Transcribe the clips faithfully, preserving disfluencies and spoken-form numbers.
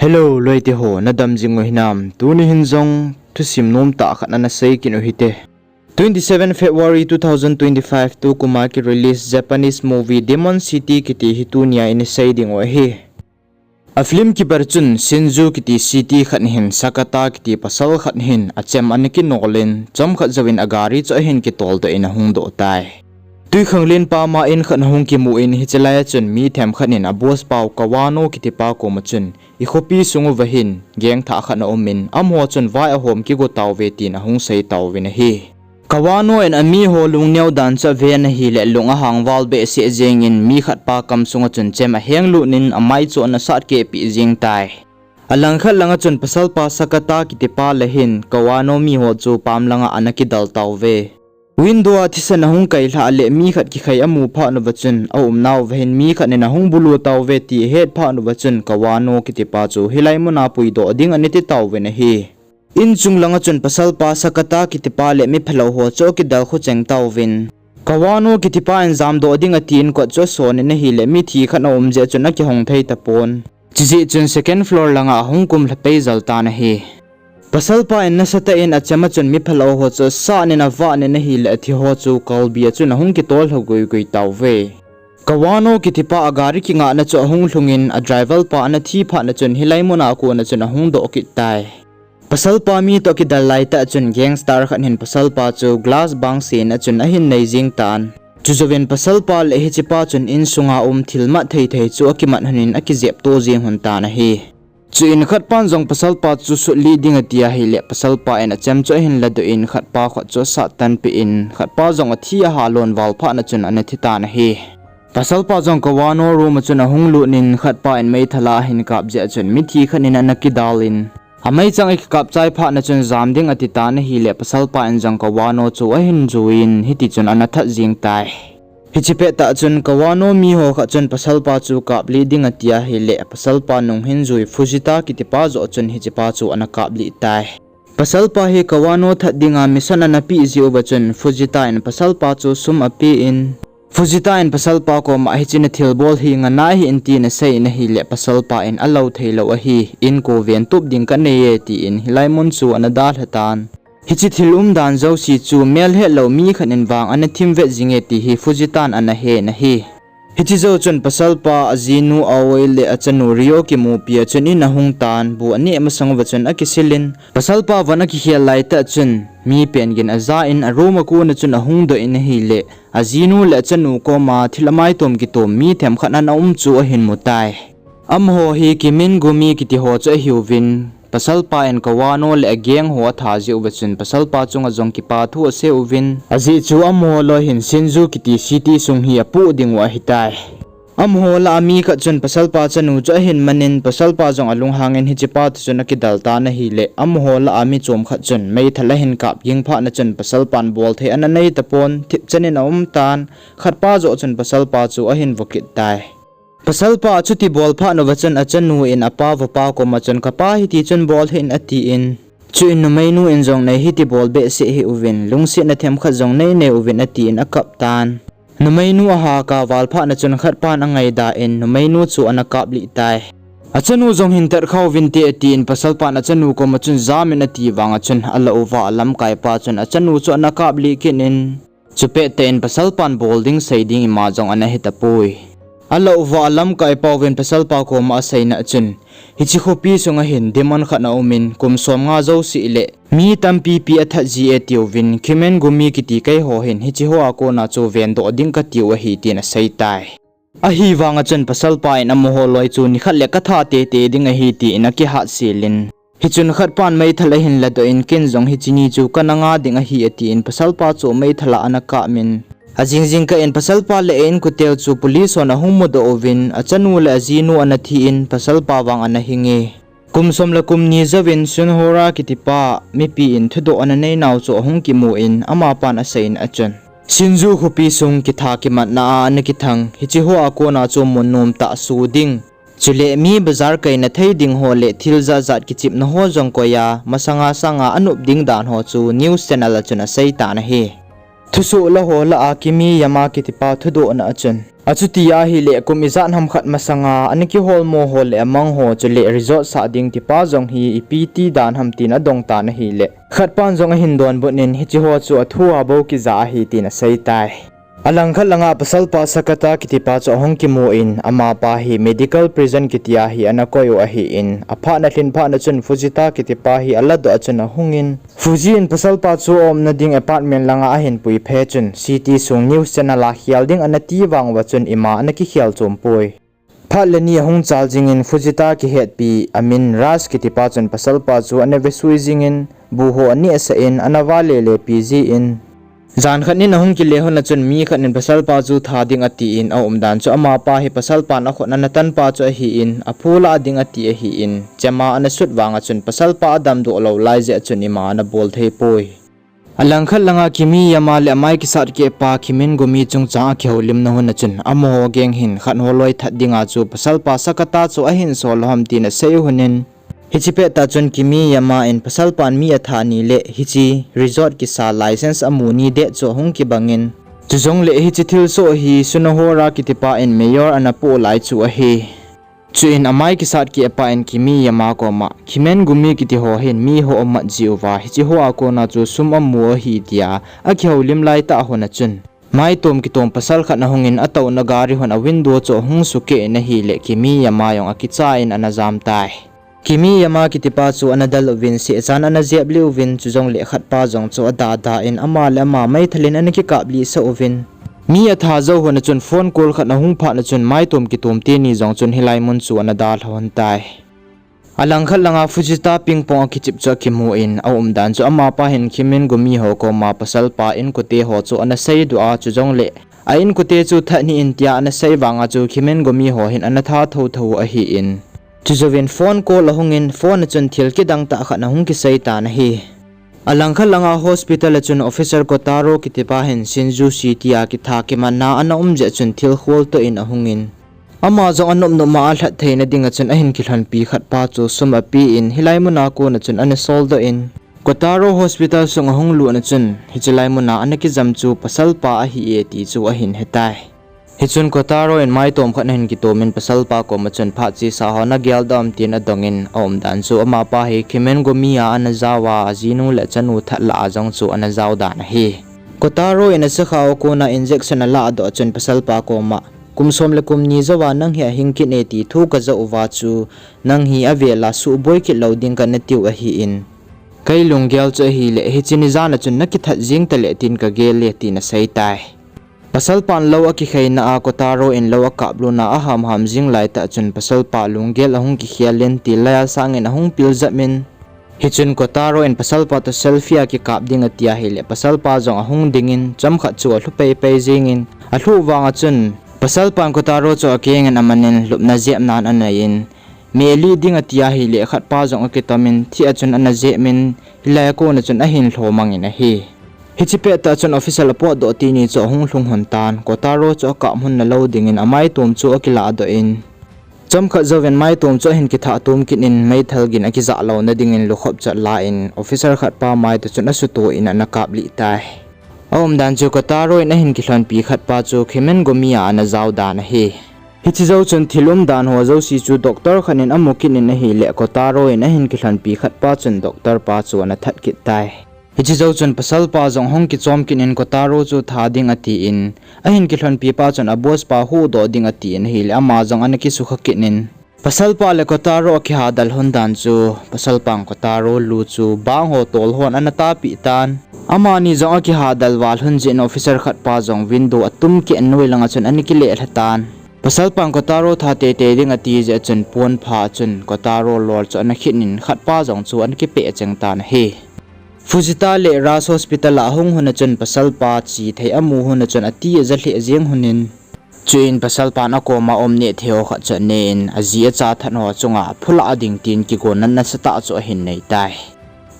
Hello, loite ho, nadam jing u hinam? Tuni hin jong thusim nom tah khat ana sei kit u hite. Twenty seven February two thousand twenty-five tu kuma ki release Japanese movie Demon City kiti hi tunia ina sei ding u ahi. A film kipat chun Shinju kiti city khat hin Sakata kiti pasal khat hin achem ana kinolin, chomkhat jouvin a gari chu ahin kitoldoh in ahung doh tai. Twikhanglen pama in khat ahung kimu in, hiche laia chun mi themkhat in a boss pau Kawano kiti pa koma chun, i khopi sung uva hin gang thah khat ana umin, amaho chun vai ahom kigo tauve tin ahung sei tauvin ahi. Kawano in amiho lungneo dan chu ave in ahile, lung ahang val behseh jengin mi khat pa kam sunga chun chem ahenglut in amai chu ana sat kehpeh jeng tai. Alangkhat langa chun pasalpa Sakata kiti pa le hin Kawano miho chu pam langa ana kidal tauve. Window a thisan ahung kailhah le mi khat kikhai amu phat uva chun aumnauva hin mi khat in ahung bulu tauve ti ahet phat uva chun Kawano kiti pa chu hilai muna puidoh ding ana ti tauvin ahi. Inchung langa chun pasalpa Sakata kiti pa le mi phalou ho chu akidal khucheng tauvin, Kawano kiti pa in jamdoh ding atin kot chu ason in ahile, mithi khat aum jeh chun akihong thei tapon. Chujeh chun second floor langa ahung kumlha pei jel tan ahi. Pasalpa in nasatah in achema chun mi phalou ho chu asan in avah in ahile, athi ho chu kalbi a chun ahung kitol lha guigui tauve. Kawano kiti pa a gari kingahna chu ahung lhungin, a driver pa ana thi phatna chun hilai muna kona chun ahung doh kit tai. Pasalpa mi toh kidal laitah chun gangster khat hin pasalpa chu glass bang sena chun ahin nei jeng tan. Chujouvin pasalpa le hichepa chun insunga um thil mat thei thei chu akimat lhonin akijep to jeng lhon tan ahi. Chuin khatpan jong pasalpa chu sutlih ding ati ahile, pasalpa in achem chu ahin ladoh in khatpa khut chu asat tanpeh in, khatpa jong athi ahalon val phatna chun ana thi tan ahi. Pasalpa jong Kawano room a chun ahung lut in, khatpa in meithal a ahin kap jeh a chun mithi khat in ana kidal in, ameichang akikap chai phatna chun jam ding ati tan ahile, pasalpa in jong Kawano chu ahin jui in, hitichun ana that jeng tai. Hiche pettah chun Kawano miho khat chun pasalpa chu kaplih ding ati ahile, pasalpa nung hin jui Fujita kitipa joh chun hichepa chu ana kaplih tai. Pasalpa hi Kawano that dinga mission ana peh jeh uva chun Fujita in pasalpa chu sum apen, Fujita in pasalpa koma hiche nathilbol hi nganai hih in tin asei in ahile, pasalpa in alou theilou ahi, inko ventup ding kanei e tin hilai mun chu ana dalha tan. Hiche thil umdan jouse chu melhetlou mi khat in vang ana thim vet jinge ti hi Fujita in ana he in ahi. Hiche jou chun pasalpa, ajinu Aoi le achanu Rio kimupi a chun in ahung tan, bu aneh masang uva chun akisil in, pasalpa von akikhel laitah chun mi pen gin aja in a room a kona chun ahung doh in ahile, ajinu le achanu koma thil amaitom kitom mi themkhat ana um chu ahin mu tai. Amaho hi Kimengumi kiti ho chu ahiuvin, pasalpa in Kawano le agangho atha jeh uva chun pasalpa chunga jong kipa thu asei uvin, ajeh chu amaho loi hin Shinju kiti city sung hi apoh dingu ahitai. Amaho lah a mi khat chun pasalpa chanu chu ahin man in, pasalpa jong alunghang in hichepa toh chun akidal tan ahile, amaho lah a mi chom khat chun meithal ahin kap ging phatna chun pasalpan bolthei ana nei tapon, thipchan in aum tan, khatpa joh chun pasalpa chu ahin vo kit tai. Pasalpa achuti bol phat uva chun achanu in apa vapa koma chun, kapa hiti chun bol hih in atin, chuin numeinu in jong nei hiti bol behseh hih uvin, lungsetna themkhat jong nei nei uvin atin akap tan. Numeinu ahaka val phatna chun khatpan angaida in numeinu chu ana kaplih tai. Achanu jong hin tatkha uvinte atin, pasalpan achanu koma chun jam in ati vanga chun alah uva alamkaipa chun achanu chu ana kaplih kit in, chupettah in pasalpan bol ding sei ding ima jong ana hitapoi. Alah uva alamkaipa uvin pasalpa koma aseina chun, hiche khopi sunga hin demon khat ana um in, kum somnga jouse le mi tampipi athat ji e tiuvin, Kimengumi kiti keiho hin hicheho a kona chu vendoh ding katiu ahi tin asei tai. Ahivanga chun pasalpa in amaho loi chu nikhat le katha teitei ding ahi tin akihatsel in, hichun khatpan meithal ahin ladoh in, ken jong hiche ni chu kana nga ding ahi atin, pasalpa chu meithal a ana kap in, ajing jingkah in pasalpa le a-inkote u chu police hon ahung mudoh uvin, achanu le ajinu ana thi in, pasalpa vang ana hinge. Kum som le kum ni jouvin Sunhora kitipa mipi in thudoh ana neinau chu ahung kimu in, amapan aseina chun, Shinju khopi sung kitha kimatna a ana kithang hicheho a kona chu mun nomtah su ding, chule mi bazar kaina thei ding ho le thil jatjat kichepna ho jong koiya masanga sanga anop ding dan ho chu news channel a chun asei tan ahi. Thusoh la ho lah a Kimiyama kitipa thudohna a chun, Achuti ahile kum ijat ham khat masanga ana kiholmo ho le amang ho chule resort sah ding tipa jong hi ipi ti dan ham tin adong tan ahile, khatpan jong ahin donbut in hiche ho chu athu a bou kija ahi tin asei tai. Alangkhat langa pasalpa Sakata kitipa chu ahung kimu in, amapa hi medical prison kitia hi ana koi u ahin, aphatna lhin phatna chun Fujita kitipa hi aladoh a chun ahungin, Fuji in pasalpa chu aumna ding apartment langa ahin puiphe chun, city sung news channel a khel ding ana ti vang uva chun ima ana kikhel chompoi. Phat le ni ahung chal jingin Fujita kihetpi amin Ras kitipa chun pasalpa chu ana vesui jingin, bu ho anehsah in ana valele pi jin, jan khat in ahung kile hon a chun mi khat in pasalpa chu tha ding atin, aumdan chu amapa hi pasalpan akhut ana tanpa chu ahin, aphu lah ding ati ahin, chema ana sut vang a chun pasalpa adamdoh lou lai jeh a chun ima ana bol theipoi. Alangkhat langa Kimiyama le amai kisat kehpa Kimengumi chungchang akihoulimna hun a chun, amaho gang hin khat holoi that dinga chu pasalpa Sakata chu ahin sol u ham tin asei u hon in, hiche pettah chun Kimiyama in pasalpan mi atha ni le hiche resort kisa license amu ni det chu ahung kibangin, chujongle hiche thilsoh hi Sunohora kitipa in mayor ana poh lai chu ahi. Chuin amai kisat kehpa in Kimiyama koma, Kimengumi kiti ho hin mi ho amat jiuva, hiche hoa kona chu sum amu ahi tia akihoulim laitah hon a chun, maitom kitom pasal khat ahungin atouna gari hon a window chu ahung sukeh in ahile Kimiyama jong akicha in ana jam tai. Kimiyama kitipa chu ana del uvin sehchan ana jep lih uvin, chujongle khatpa jong chu adada in ama le ama meithal in ana kikaplih sah uvin, mi atha jou hon a chun phone call khat ahung phat a chun maitom kitom teni jong chun hilai mun chu ana dalha hon tai. Alangkhat langa Fujita pingpong akichip chu akimu in, aumdan chu amapa hin Kimengumi ho koma pasalpa inkote ho chu ana seidoh a, chujongle a inkote chu that hih in tia ana sei vanga chu Kimengumi ho hin ana tha thouthou ahin, chujouvin phone call ahungin phone a chun thil kidang tah khat ahung kisei tan ahi. Alangkhat langa hospital a chun officer Kotaro kitipa hin Shinjushi tia kitha kimanna ana um jeh chun thil kholtoh in ahungin, ama jong anopnop ma alhat theina dinga chun ahin kilhonpi khatpa chu sum ape in hilai muna kona chun ana soldoh in, Kotaro hospital sung ahung lutna chun hiche lai muna ana kijam chu pasalpa ahi e ti chu ahin hetai. Hichun Kotaro in maitom khat ahin kitomin pasalpa koma chun phat chesa ho nageldoh am tin adongin, aumdan chu amapa hi Kimengumi a ana jaova, ajinu le achanu that lah a jong chu ana jao dan ahi. Kotaro in asakhao kona injection alahdoh a chun pasalpa koma, kum som le kum ni jouva nang hi ahing kit e ti thu kajah uva chu, nang hi avela suhboi kit lou ding kana tiu ahin, kei lunggel chu ahile hiche ni jan a chun nakithat jeng taleh tin kagel e tin asei tai. Pasalpan lou akikheina a Kotaro in lou akaplutna ahamham jing laitah chun pasalpa lunggel ahung kikhel in, tilai a sangin ahung pil jep in, hichun Kotaro in pasalpa toh selfie akikap ding ati ahile pasalpa jong ahung dingin, chomkhat chu alhu peipei jengin, alhuh vanga chun pasalpan Kotaro chu akengin amanin lupna jepnan aneiyin, meh lih ding ati ahile khatpa jong akitomin thih a chun ana jep in, hilai a kona chun ahin lhomangin ahi. Hiche pettah chun officer apotdoh teni chu ahung lhung hon tan, Kotaro chu akap hon nalou dingin amaitom chu akilahdoh in, chomkhat jouvin maitom chu ahin kithah tom kit in, meithal gin akijah louna dingin lukhop chat la in officer khatpa mai toh chun asuto in ana kaplih tai. Aumdan chu Kotaro in ahin kilhonpi khatpa chu Kimengumi a ana jao dan ahi. Hiche jou chun thil umdan ho jouse chu doctor khat in amu kit in ahile Kotaro in ahin kilhonpi khatpa chun doctor pa chu ana that kit tai. Hiche jou chun pasalpa jong ahung kichom kit in Kotaro chu tha ding atin, ahin kilhonpi pa chun a boss pa huhdoh ding atin ahile ama jong ana kisukha kit in, pasalpa le Kotaro akihadal hon dan chu, pasalpan Kotaro lu chu bang ho tol hon ana tapeh tan. Amani jong akihadal val hon jeh in officer khatpa jong window atum keh noi langa chun ana kilelha tan. Pasalpan Kotaro tha teitei ding ati jeh a chun ponpha chun Kotaro lol chu ana khin in khatpa jong chu ana kipeh cheng tan ahi. Fujita le Ras hospital a ahung hon a chun pasalpa chithei amu hon a chun ati aja lheh jeng hon in, chuin pasalpan akoma um nehthei ho khat chu anen, aji acha that ho chunga phulah ding tin kigonna nasatah chu ahin nei tai.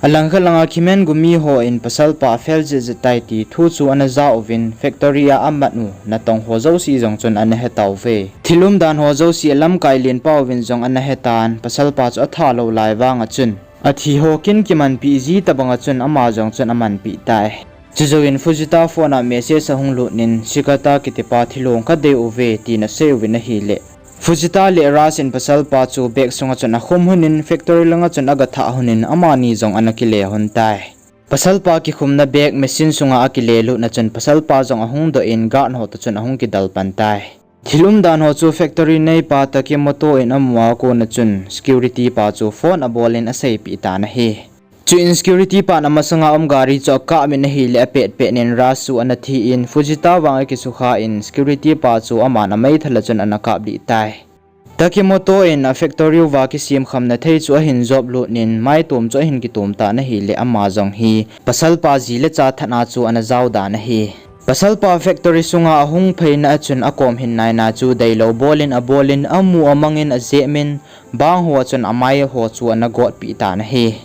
Alangkhat langa Kimengumi hon pasalpa afel jeh jeh tai ti thu chu ana ja uvin, factory a amat u natong ho jouse jong chun ana hetauve. Thil umdan ho jouse alamkai lenpa uvin jong ana hetan, pasalpa chu atha lou lai vanga chun athi ho kin kimanpeh ji tobanga chun ama jong chun amanpeh tai. Chujouvin Fujita phone a message ahung lut in, Sakata kitipa thilong kadei uve, tin asei uvin ahile, Fujita le Ras in pasalpa chu bag sunga chun akhum hunin factory langa chun agathah hunin amani jong ana kile hun tai. Pasalpa kikhumna bag machine sunga akile lutna chun pasalpa jong ahung doh in guard ho toh chun ahung kidal pan tai. Thil umdan ho chu factory neipa Takemoto in amu a kona chun security pa chu phone abol in aseipeh tan ahi. Chuin security pan amasanga um gari chu akap in ahile apet pet in Ras chu ana thi in Fujita vang akisukha in security pa chu aman ameithal a chun ana kaplih tai. Takemoto in a factory uva kisemkhamna thei chu ahin jop lut in maitom chu ahin kitom tan ahile ama jong hi pasalpa ji le cha thatna chu ana jao dan ahi. Pasalpa factory sunga ahung pheina a chun akom hin naina chu deilou bol in abol in amu amang in ajep in bang ho a chun amai ho chu ana gotpeh tan ahi.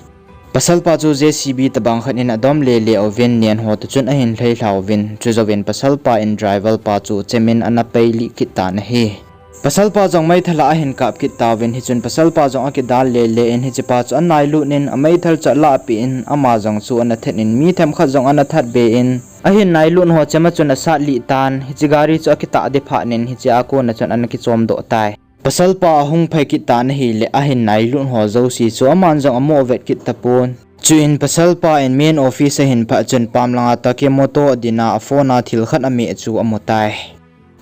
Pasalpa chu JCB tobang khat in adom lele uvin nen ho toh chun ahin lheilha uvin chujouvin pasalpa in driver pa chu chem in ana peilih kit tan ahi. Pasalpa jong meithal a ahin kap kit tauvin hichun pasalpa jong akidal lele in hichepa chu anailut in ameithal chu alahpeh in ama jong chu ana that in mi themkhat jong ana thatbe in ahin nailut ho chem a chun asat lih tan hiche gari chu akitah ding phat in hiche a kona chun ana kichomdoh tai. Pasalpa ahung phei kit tan ahile ahin nailut ho jouse chu aman jong amoh vet kit tapon. Chuin pasalpa in main office ahin phah chun pam langa Takemoto dinga aphone a thil khat ameh chu amu tai.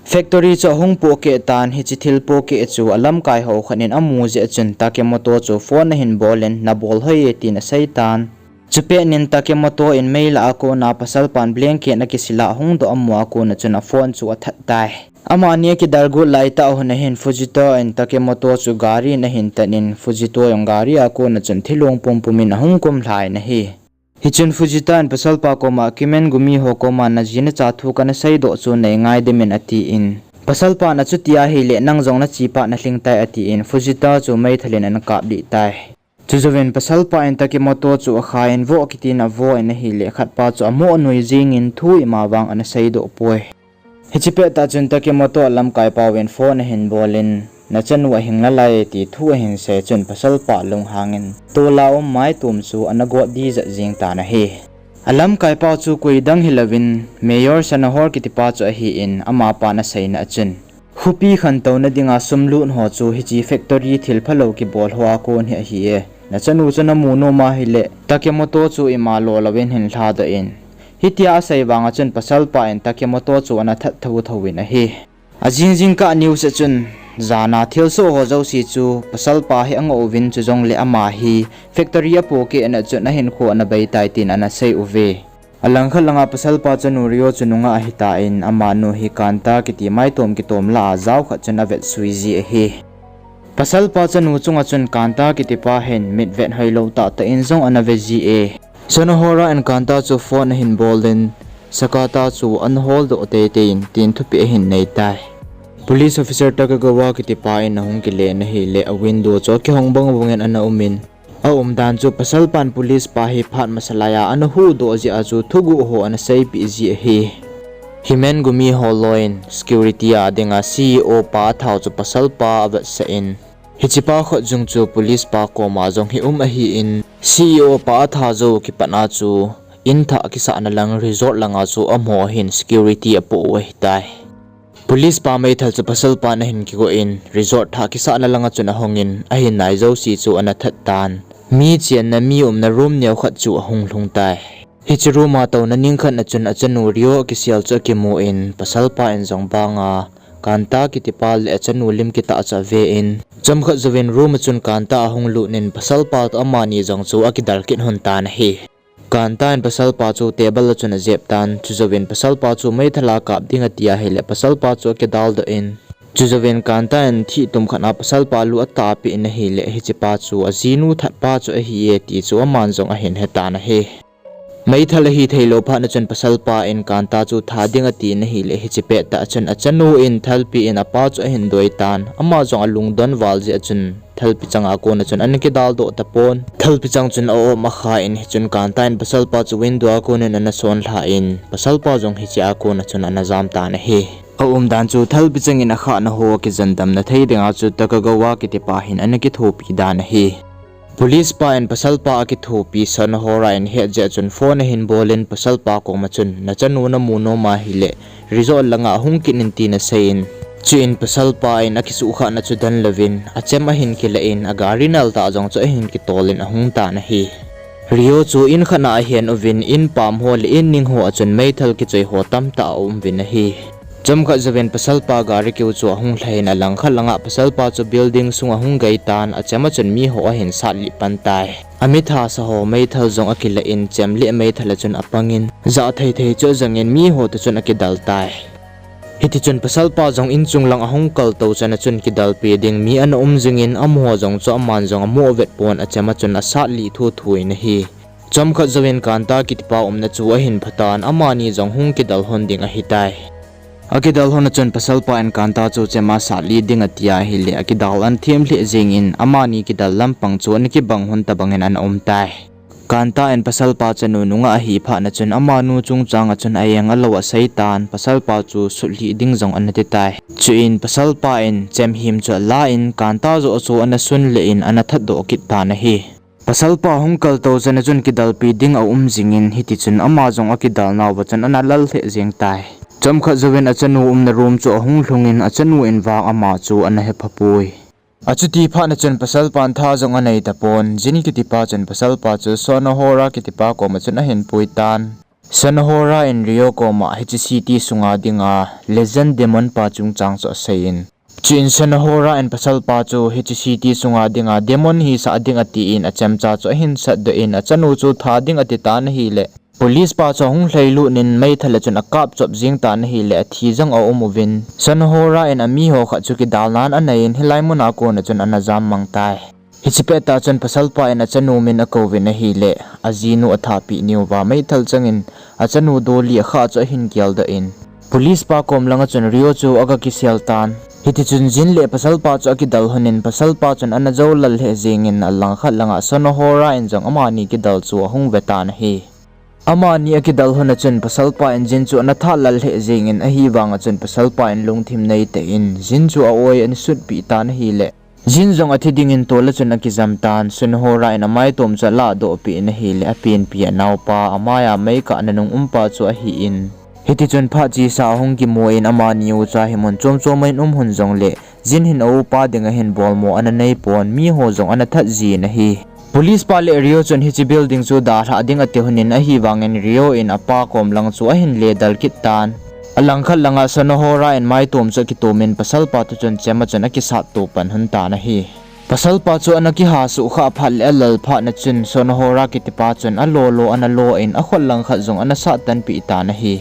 Factory chu ahung pohkeh tan hiche thil pohkeh chu alamkai ho khat in amu jeh a chun Takemoto chu phone ahin bol in nabol hoi e tin asei tan. Chupet in Takemoto in meilah a kona pasalpan blanket akisila ahung doh amu a kona chun aphone chu athat tai. Amani akidal got laitah hun ahin Fujita in Takemoto chu gari in ahin tan in Fujita jong gari a kona chun thilong pumpum in ahung kumlhai in ahi. Hichun Fujita in pasalpa koma Kimengumi ho koma naji nacha thu kana seidoh chu neingaidam in atin. Pasalpan achuti ahile nang jong nachepa nalhing tai atin Fujita chu meithal in ana kaplih tai. Chujouvin pasalpa in Takemoto chu akhan voh kitin avoh in ahile khatpa chu amoh noi jingin thu ima vang ana seidoh poi. Hiche pettah chun Takemoto alamkaipauvin phone ahin bol in, nachanu ahing nalai ti thu ahin sei chun pasalpa lunghang in, tola um maitom chu ana got ding jat jing tan ahi. Alamkaipa chu koidang hilouvin, Mayor Sanohor kitipa chu ahin, amapan aseina a chun, khopi khantouna dinga sum lut ho chu hiche factory thil phalou kibol ho a kon hi ahi e. Nachanu chu namu nom ahile, Takemoto chu ima lo louvin hin lhadoh in. Hitia asei vanga chun pasalpa in Takemoto chu ana that thotho in ahi. Ajing jingkah news a chun, jana thilsoh ho jouse chu pasalpa hi angoh uvin chujongle ama hi factory apohkeh na chun ahinkho ana beitai tin ana sei uve. Alangkhat langa pasalpa chanu Rio chu nungah ahitan, amanu hi Kanta kiti maitom kitom lah a jaokhat chun avetsui ji ahi. Pasalpa chanu chunga chun Kanta kitipa hin mitvet hoilou tahtah in jong ana veji e. Sonohora in Kanta chu phone ahin bol in, Sakata chu ana holdoh teitei in tin thupeh ahin neitai. Police officer Takagawa kitipa in ahung kile in ahile a window chu akihong bang bangin ana umin, aumdan chu pasalpan police pa hi phat masa laiya ana huhdoh jeh a chu thuguh ho ana seipeh ji ahi. Himengumi holoi in security a dinga CEO pa athao chu pasalpa avetsah in, hichepa khutjung chu police pa koma jong hi um ahin, CEO pa atha jou kipatna chu inthah kisahna lang resort langa chu amaho hin security apoh u ahitai. Police pa meithal chu pasalpan ahin kigoh in resort thah kisahna langa chun ahungin, ahin nai jouse chu ana that tan. Mi chenna mi umna room neokhat chu ahung lhung tai. Hiche room a touna ningkhat na chun achanu Rio akisel chu akimun, pasalpa in jong banga Kanta kitipa le achanu lim kitah chu aven, chomkhat jouvin room a chun Kanta ahung lut in pasalpa toh amani jong chu akidal kit lhon tan ahi. Kanta in pasalpa chu table a chun ajep tan, chujouvin pasalpa chu meithal a kap ding ati ahile pasalpa chu akidaldoh in, chujouvin Kanta in thih tum khat a pasalpa lu atahpeh in ahile hichepa chu ajinu thatpa chu ahi e ti chu aman jong ahin hetan ahi. Meithal ahi theilou phat na chun pasalpa in Kanta chu tha ding atin ahile hiche pettah chun achanu in thalpi in apa chu ahin doitan, ama jong alungdon val jeh a chun thalpi changa kona chun ana kidaldoh tapon. Thalpi chang chun aum akhan hichun Kanta in pasalpa chu window a konin ana sonlhan, pasalpa jong hiche a kona chun ana jamtan ahi. Aumdan chu thalpi changin akhahna ho akijandamna thei dinga chu Takagawa kitipa hin ana kithopi dan ahi. Police pa in pasalpa akithopi Sonohora in ahet jeh chun phone ahin bol in pasalpa koma chun, nachanu namu nom ahile, resort langa hung kit in tin asei in. Chuin pasalpa in akisuhkhahna chu dan louvin, achem ahin kila in, agari nal tah jong chu ahin kitol in ahung tan ahi. Rio chu in khat a ahen uvin, in pam ho le in ning ho a chun meithal kichoi ho tamtah aum uvin ahi. Chomkhat jouvin pasalpa gari keu chu ahung lhai in alangkhat langa pasalpa chu building sunga ahung gei tan, achem a chun mi ho ahin satlih pan tai. Amit hahsa ho meithal jong akila in chem le meithal a chun apang in, jah thei thei chu ajang in mi ho toh chun akidal tai. Hiti chun pasalpa jong in chung lang ahung kaltou chan a chun kidalpi ding mi ana um jing in amaho jong chu aman jong amu vet pon achem a chun asatlih thuthu in ahi. Chomkhat jouvin Kanta kitipa umna chu ahin phatan amani jong hung kidal lhon ding ahitai. Akidal lhon a chun pasalpa in Kanta chu chem a satlih ding ati ahile akidal ana them lheh jeng in amani kidal lampang chu ana kibang lhon tabang in ana um tai. Kanta in pasalpa chanu nungah ahi phat na chun amanu chungchang a chun a-eng alou asei tan, pasalpa chu sutlhih ding jong ana ti tai. Chuin pasalpa in chemhim chu ala in Kanta joh chu ana sun leh in ana thatdoh kit tan ahi. Pasalpa hung kaltou chan a chun kidalpi ding aum jing in hiti chun ama jong akidal nauva chun ana lal lheh jeng tai. Chomkhat jouvin achanu umna room chu ahung lhung in achanu in vang ama chu ana hepha poi. Achuti phat na chun pasalpan tha jong anei tapon, Jin kitipa chun pasalpa chu Sonohora kitipa koma chun ahin pui tan. Sonohora in Rio koma hiche city sunga dinga legend demon pa chungchang chu asei in. Chuin Sonohora in pasalpa chu hiche city sunga dinga demon hisah ding atin achemcha chu ahin satdoh in achanu chu tha ding ati tan ahile. Police pa chu ahung lhailut in meithal a chun akap chop jeng tan ahile athi jong aum uvin. Sonohora in amiho khat chu kidalnan anei in hilai muna kona chun ana jam mang tai. Hiche pettah chun pasalpa in achanu min akouvin ahile, ajinu athahpeh niuva meithal chang in achanu doli akhah chu ahin geldoh in. Police pa kom langa chun Rio chu aga kisel tan. Hiti chun Jin le pasalpa chu akidal lhon in pasalpa chun ana jou lal lheh jeng in alangkhat langa Sonohora in jong amani kidal chu ahung ve tan ahi. Amani akidal lhon a chun pasalpa in Jin chu ana thah lal lheh jeng in ahivang a chun pasalpa in lungthim nei tah in Jin chu a-oi ana sutpeh tan ahile. Jin jong athi ding in tol a chun akijam tan, Sonohora in amaitom chu alahdoh peh in ahile apenpi anaopa amai a meikah nanung umpa chu ahi in. Hiti chun phat chesa ahung kimu in amani ucha hi mun chom chom a in um lhon jongle, Jin hin a-upa dinga hin bolmo ana nei pon, miho jong ana that jin ahi. Police pa le Rio chun hiche building chu dalhah ding ati lhon in ahivang in Rio in apa kom lang chu ahin ledal kit tan. Alangkhat langa Sonohora in maitom chu akitom in pasalpa toh chun chem a chun akisatto pan lhon tan ahi. Pasalpa chu ana kiha suhkhah phat le alal phat na chun Sonohora kitipa chun alolo ana lo in akhut langkhat jong ana sat tanpeh tan ahi.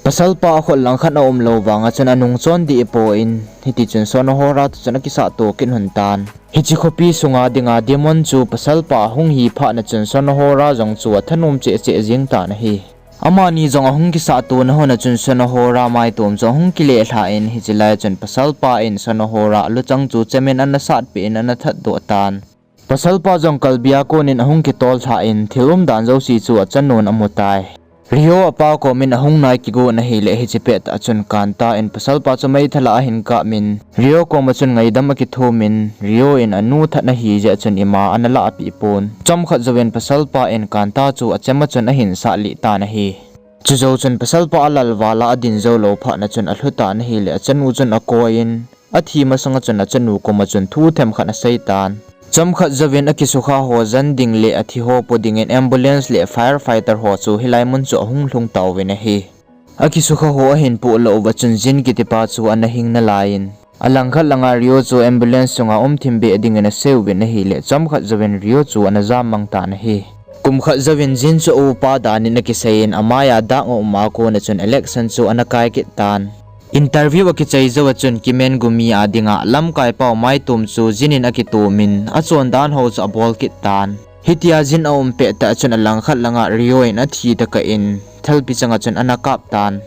Pasalpa akhut langkhat aum lou vanga chun anung chondih pon, hiti chun Sonohora toh chun akisatto kit lhon tan. Hiche khopi sunga dinga demon chu pasalpa ahung hi phat na chun Sonohora jong chu athanom cheh cheh jeng tan ahi. Amani jong ahung kisatto na lhon a chun Sonohora maitom chu ahung kile lhah in hiche lai a chun pasalpa in Sonohora luchang chu chem in ana satpeh in ana thatdoh tan. Pasalpa jong kalbi a kon in ahung kitol lhah in thil umdan jouse chu achanun amu tai. Rio apa kom in ahung nai kigon ahile hiche pettah chun Kanta in pasalpa chu meithal a ahin kap in Rio koma chun ngaidam akithum in Rio in anu that na ahijeh chun ima ana lahpeh pon. Chomkhat jouvin pasalpa in Kanta chu achem a chun ahin satlih tan ahi. Chujou chun pasalpa alal val a adin jou lou phat na chun alhu tan ahile achanu chun akoi in, athi masanga chun achanu koma chun thu themkhat asei tan. Chomkhat jouvin akisukha ho jan ding le athiho po dingin ambulance le firefighter ho chu hilai mun chu ahung lhung tauvin ahi. Akisukha ho ahin poh lou uva chun Jin kitipa chu ana hing nalai in, alangkhat langa Rio chu ambulance sunga umthim beh dingin aseiyuvin ahile chomkhat jouvin Rio chu ana jam mang tan ahi. Kum khat jouvin Jin chu a-upa dan in akisei in amai a dak aum a kona chun election chu ana kai kit tan. Interview akichai jou a chun Kimengumi a dinga lamkai pau maitom chu Jin in akitom in achondan ho chu abol kit tan. Hitia Jin aum pettah chun alangkhat langa Rio in athi tokah in thalpi changa chun ana kap tan.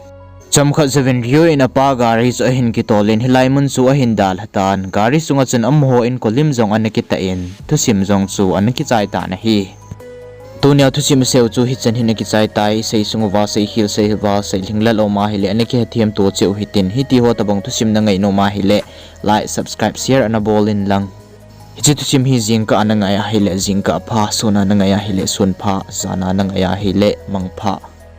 Chomkhat jouvin Rio in apa gari chu ahin kitol in hilai mun chu ahin dalha tan. Gari sunga chun amaho in kolim jong ana kitah in thusim jong chu ana kichai tan ahi. Tunia thusim aseiu chu hichan hin akichai tai, sei sung uva, sei khel, sei uva, sei lhinglel aum ahile ana kihethem to cheh u hitin, hitiho tobang thusim nangainom ahile like, subscribe, share ana bol in lang. Hiche thusim hi jingkah a nangai ahile jingkah pha, sun a nangai ahile sun pha, jan a nangai ahile mang pha.